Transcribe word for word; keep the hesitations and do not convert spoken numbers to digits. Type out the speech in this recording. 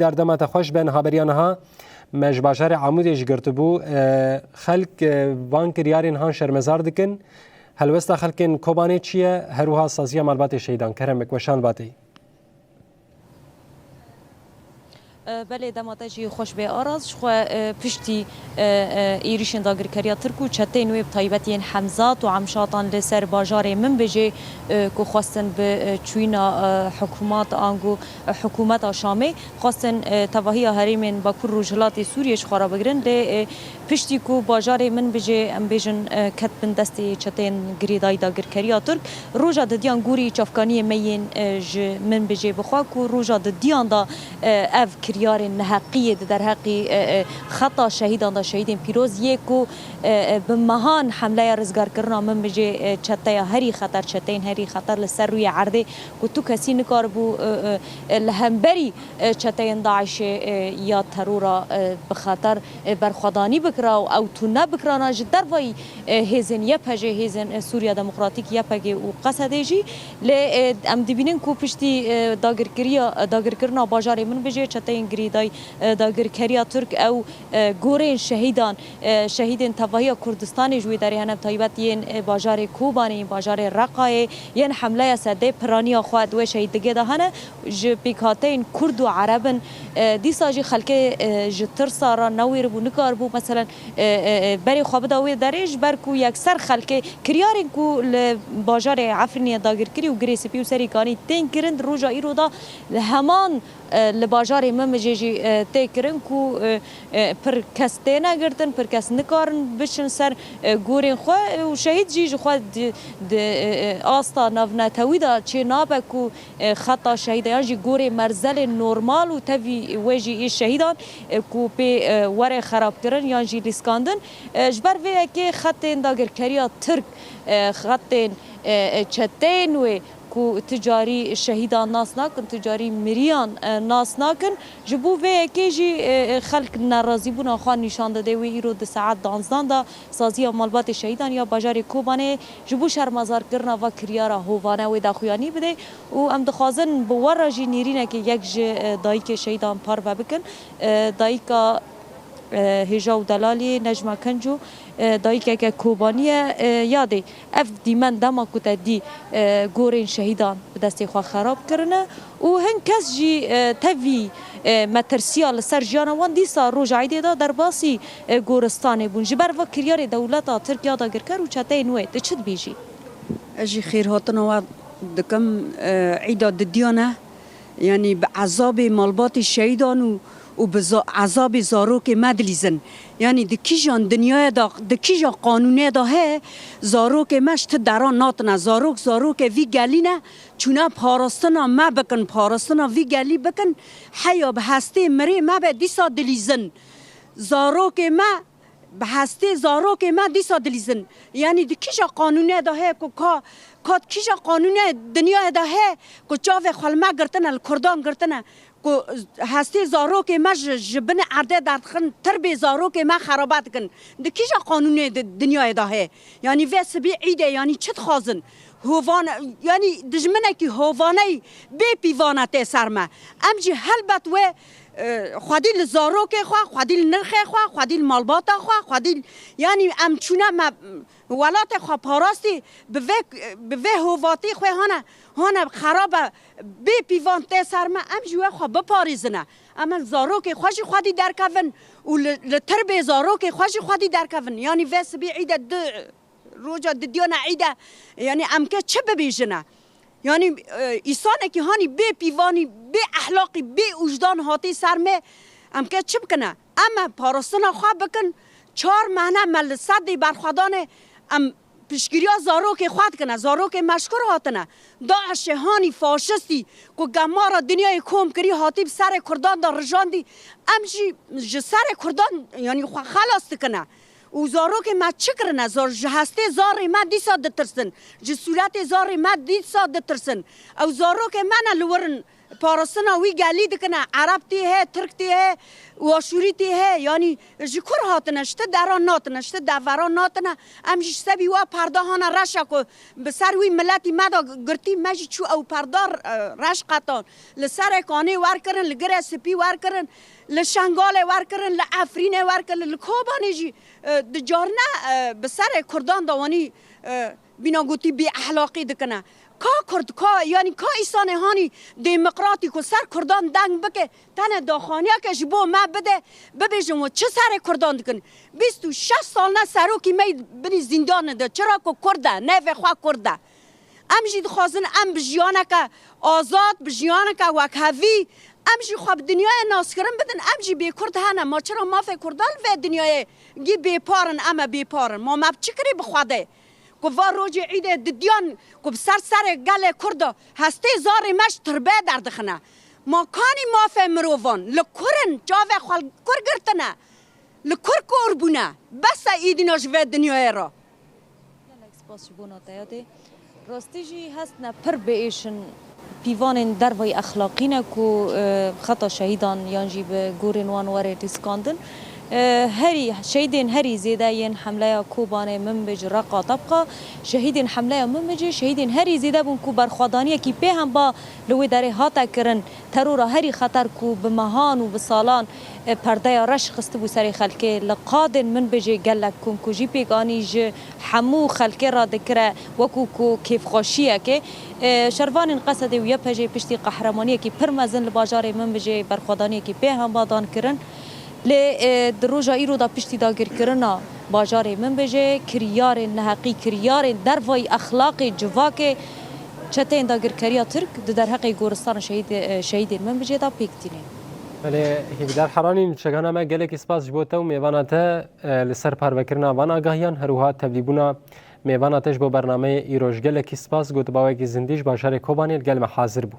Yar dema te xweş be, niha beriya niha me ji bajarê Amûdê jî girtibû. E, xelk, e, van kiryarên han şermezar dikin. Helwesta xelkên Kobanê çi ye? Her wiha saziya malbatê şehîdan. Kerem, wek weşan batê. E, belê, dema te jî xweş bê, Aras. Ji xwe, e, piştî, e, e, êrîşên dagirkeriya Tirk û çeteyên wê, bi taybet yên Hemzat û Emşatan li ser bajarê Minbicê, e, ku xwestin bi, e, çûyîna, e, hikûmat ango, e, hikûmeta Şamê, xwestin, e, tevahiya herêmên Bakur Rojhilatê Sûriyê ji xwe re bigirin. Lê, e, piştî ku bajarê Minbicê, em bêjin, e, ket bin destê çeteyên girêdayî dagirkeriya Tirk, roja didiyan gorî çavkaniyê me yên, e, ji Minbicê bi xwe ku roja didiyan de, e, ev kiryarên neheqiyê di derheqî, e, e, xeta şehîdan de, şehîdên pîroz yê ku, e, e, bi mehan hemleya rizgarkirina Minbicê, e, çeteya herî xeter, çeteyên herî xeter li ser rûyê erdê ku tu kesî nikaribû, e, e, e, li hemberî, e, çeteyên DAIŞê, e, ya terora, e, bi xeter, e, berxwedanî bikira û ew tune bikirana ji dervayî, e, hêzên Y P G, hêzên, e, Sûriya Demokratîk, Y P G û Qesedê jî. Lê, e, em dibînin ku piştî, e, dagirkiriya, dagirkirina bajarê Minbicê, çeteyên girêdayî, e, dagirkeriya Tirk ew, e, gorên şehîdan, e, şehîdên tevahiya Kurdistanê ji wê derê hene, bi taybet yên, e, bajarê Kobanê, yên bajarê Reqayê, yên hemleya sedê piraniya xwe di wê şehîdligê de hene, ji pêkhateyên Kurd û Ereb in. E, dîsa jî xelkê, e, ji tirsa re newêribû, nikaribû, meselen, e, e, e, berê xwe bida wê derê, ji ber ku yekser xelkê kiryarên ku li bajarê Efrînê dagirkirî û Girê Spî û Serê Kanî tên kirin, di roja îro de li heman, e, li bajarê Minbicê jî, e, tê kirin ku, e, e, pir kes têne girtin, pir kes nikarin biçin ser, e, gorên xwe, e, û şehîd jî ji xwe di, di, e, e, asta navnetewî de çê nabe ku, e, xeta şehîda yan jî gorê merzelên normal û tevî wê jî ê şehîdan, e, ku pê, e, were xerabkirin yan jî lîskandin. E, ji ber vê yekê xetên dagirkeriya Tirk, e, xetên, e, e, çeteyên wê ku tu carî şehîdan nas nakin, tu carî miriyan, e, nas nakin. Ji bo vê yekê jî, e, e, xelk nerazîbûna xwe nîşan dide. Wê îro di saet danzdan de saziya malbatê şehîdan ya bajarê Kobanê ji bo şermezarkirina va kiryara hovane wê daxuyanî bide û em dixwazin bi we re jî nêrînekê yek ji, e, dayikê şehîdan parve bikin. E, dayika, e, hêja û delalê Necma Kenco, e, dayikeke Kobanî ye. E, yadê, ev dîmen dema ku te dî, e, gorên şehîdan bi destê xwe xerab kirine û hin kes jî, e, tevî, e, metirsiya li ser jiyana wan dîsa roja Îdê de derbasî, e, goristanê bûn. Ji ber va kiryarê dewleta Tirk ya dagirker û çeteyên wê, tu çi dibêjî? Ez jî xêrhatina we dikim, e, Îda didiyan e. Yanî bi ezabê malbatê şehîdan û, û bi za-, ezabê zarokê me dilîzin. Yanî di kîjan dinyayê de, di kîja qanûnê de heye, zarokê me ji ti deran natine. Zarok, zarokê vî gelî ne, çûne parastina me bikin, parastina vî gelî bikin, heya bi hestê mirê me be dîsa dilîzin. Zarokê me bi hestê zarokê me dîsa dilîzin. Yanî di kîja qanûnê de heye ku ka, ka di kîja qanûnê dinyayê de heye ku çavê xwe li me girtine, li Kurdan girtine, ku hestê zarokê me ji, ji binê erdê derdixin, tirbê zarokê me xerabe dikin. Di kîja qanûnê di dinyayê de heye? Yanî vê sibî Îdê, yanî çi dixwazin? Hovane, yanî dijminekî hovaneyî bê pîvane tê ser me. Em jî helbet wê, e, xwedî li zarokê xwe, xwedî li nirxê xwe, xwedî li malbata xwe, xwedî li, yanî em çûne me welatê xwe parastî, bi vê, bi vê hovatî xwe hane, hane xerabe bê pîvan tê ser me, em jî wê xwe biparêzine. Em ê zarokê xwe jî xwedî derkevin û li, li tirbê zarokê xwe jî xwedî derkevin. Yanî vê sibî Îdê di Roja didiyana Îdê, yanî em ke çi bibêjine? Yanî, e, îsanekî hanî bê pîvanî, bê ehlaqî, bê wijdan hatî ser me, em ke çi bikine? Em e parastina xwe bikin, çar mehne me li sedê berxwedanê, em piştgiriya zarokê xwe dikine, zarokê me ji kur hatine? DAIŞê hanî faşistî ku gemara dinyayê kom kirî hatî bi serê Kurdan de rijandî, em jî ji serê Kurdan, yanî xwe xelas dikine. Û zarokê me çi kirine? Zar-, ji hestê zarê me dîsa ditirsin. Ji sûretê zarê me dîsa ditirsin. Ew zarokê me ne li wir in, Parastina wî gelî dikine. Ereb tê he, Tirk tê he, û Aşûrî tê he. Yanî ji kur hatine, ji ti deran natine, ji ti deveran natine. Em jî ji sebî wa perda hana reşa ku bi ser wî miletî me de girtî, me jî çû ew perda, e, reş qetan. Li Serê Kanê wer kirin, li Girê Spî wer kirin, li Şengalê wer kirin, li Efrînê wer kirin, li Kobanê jî, e, di carine, e, bi serê Kurdan de wanî, e, bîna gotî bêehlaqî dikine. Ka Kurd, ka, yanî ka îsanê hanî demokratî ku ser Kurdan deng bike, tenê daxaniyeke ji bo me bide, bibêjin we çi serê Kurdan dikin. Bîst û şeş sal ne serokî me binî zîndanê de, çira ku Kurd e, navê xwe Kurd e. Em jî dixwazin em bi jiyaneke azad, bi jiyaneke wekhevî, em jî xwe bi dinyayê naskirin bidin, em jî bê Kurd hene. Ma çira mafê Kurdan li vê dinyayê gî bêpar in, em e bêpar in? Ma me bi çi kirî bi Xwedê? Ku va rojê îdê didiyan ku bi ser serê gelê Kurda hestê zarê me ji tirbê derdixine. Ma kanî mafê mirovan li kur in? Çavê xwe li kur girtine? Li kur kor bûne? Bes e îdîna ji vê dinyayê re. Gelek spas ji bona te ya tê. Rastî jî hest ne pir biêşin pîvanên dervayî exlaqî ne ku, e, xeta şehîdan yan jî bi gorên wan were rîskandin. E, herî, şehîdên herî zêde yên hemleya Kobanê, Minbicê, Reqa, Tebqa, şehîdên hemleya Minbicê, şehîdên herî zêde bûn ku berxwedaniyekî pê hemba li wê derê hate kirin. Terora herî xeter ku bi mehan û bi salan, e, perdeya reş xistibû serê xelkê, li qadên Minbicê gelek komkujî pêk anî, ji hemû xelkê re dikire wekû ku kêfxweşiyekê. E, şervanên Qesedê û Y P J'ê piştî qehremaniyekî pir mezin li bajarê Minbicê berxwedaniyekî pê hemba dan kirin. Lê, e, di roja îro de piştî dagirkirina bajarê Minbicê, kiryarên neheqî, kiryarên dervayî exlaqê civakê çeteyên dagirkeriya Tirk di derheqê goristana şehîd, e, şehîdên Minbicê de pêk tîne. Belê, Hêvîdar Heranî, nûçegana me, gelekî spas ji bo te û mêvana te, e, li ser parvekirina van agahiyan, her wiha tevlîbûna mêvana te ji bo bernameyê îroj. Gelekî spas, gotibawekî zindî ji bajarê Kobanê li gel me hazir bû.